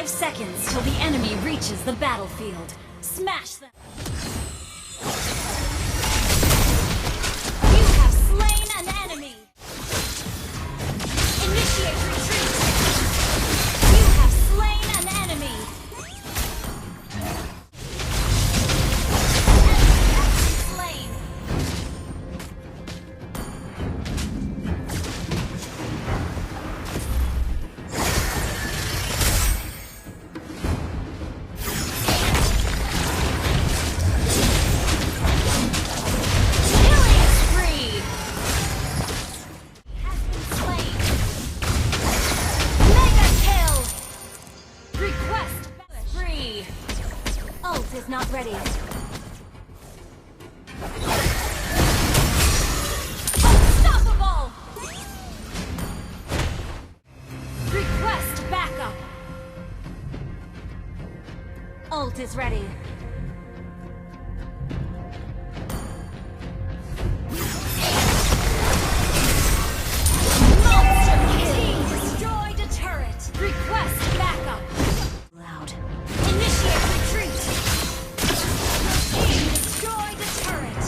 5 seconds till the enemy reaches the battlefield. Smash them! You have slain an enemy! Initiate retreat! You have slain an enemy! Enemy has been slain! Killing spree! Has been slain. Mega kill! Request spree! Ult is not ready. Unstoppable! Request backup! Ult is ready. Monster kill! Team destroyed a turret! Request backup! Loud. Initiate retreat! Team destroyed a turret!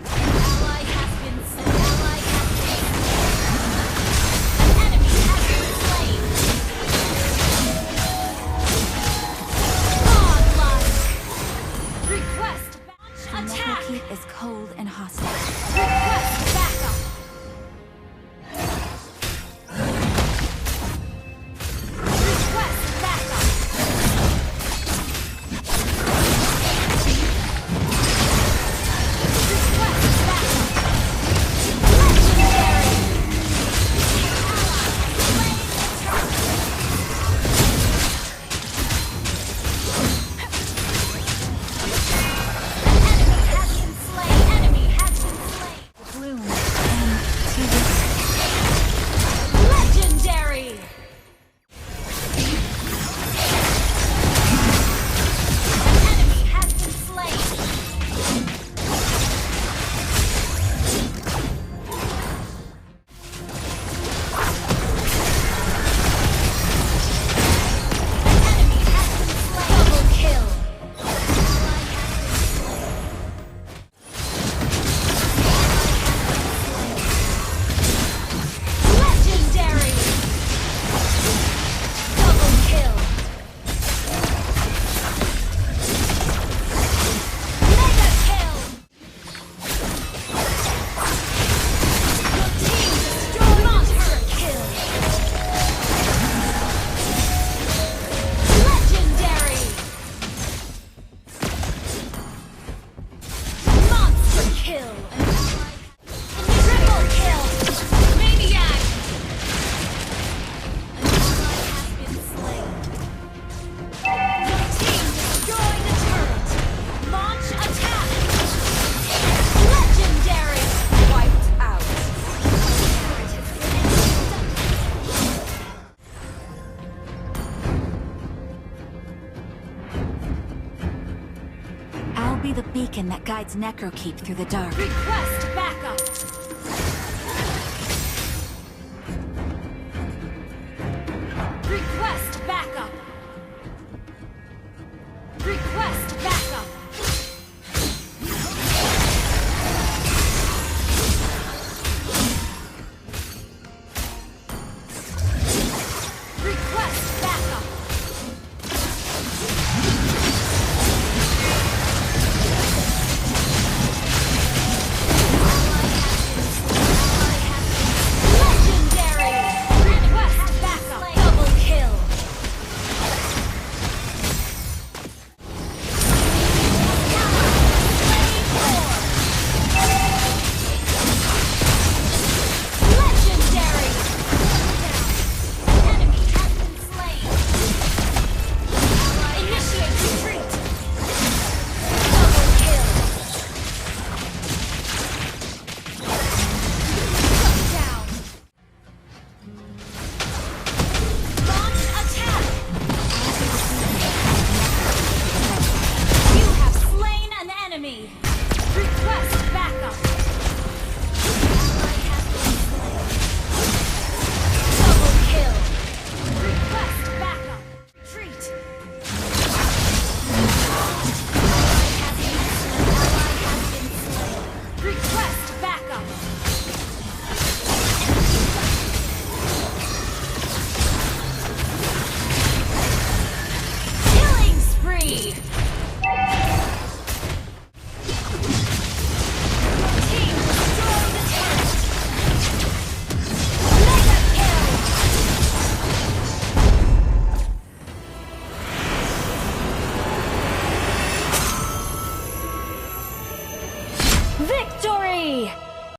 An ally has been slain. Ally has been slain. An enemy has been slain. Godlike! Request launch attack! Keep is cold and hostile. Request backup! Request backup! Request backup! Legendary! Ally slain the turtle! An enemy has been slain! Enemy has been slain! Bloom and to this Legendary! An enemy has been slain! An enemy has been slain! Double kill! Ally has been slain. Legendary! Double kill! Mega kill! Your team destroyed monster kill! Legendary! Monster kill! Triple kill! Maniac! An ally has been slain. Your team destroyed a turret. Launch attack! Legendary! Wiped out. Turret has been I'll be the beacon that guides Necrokeep through the dark. Request backup! Request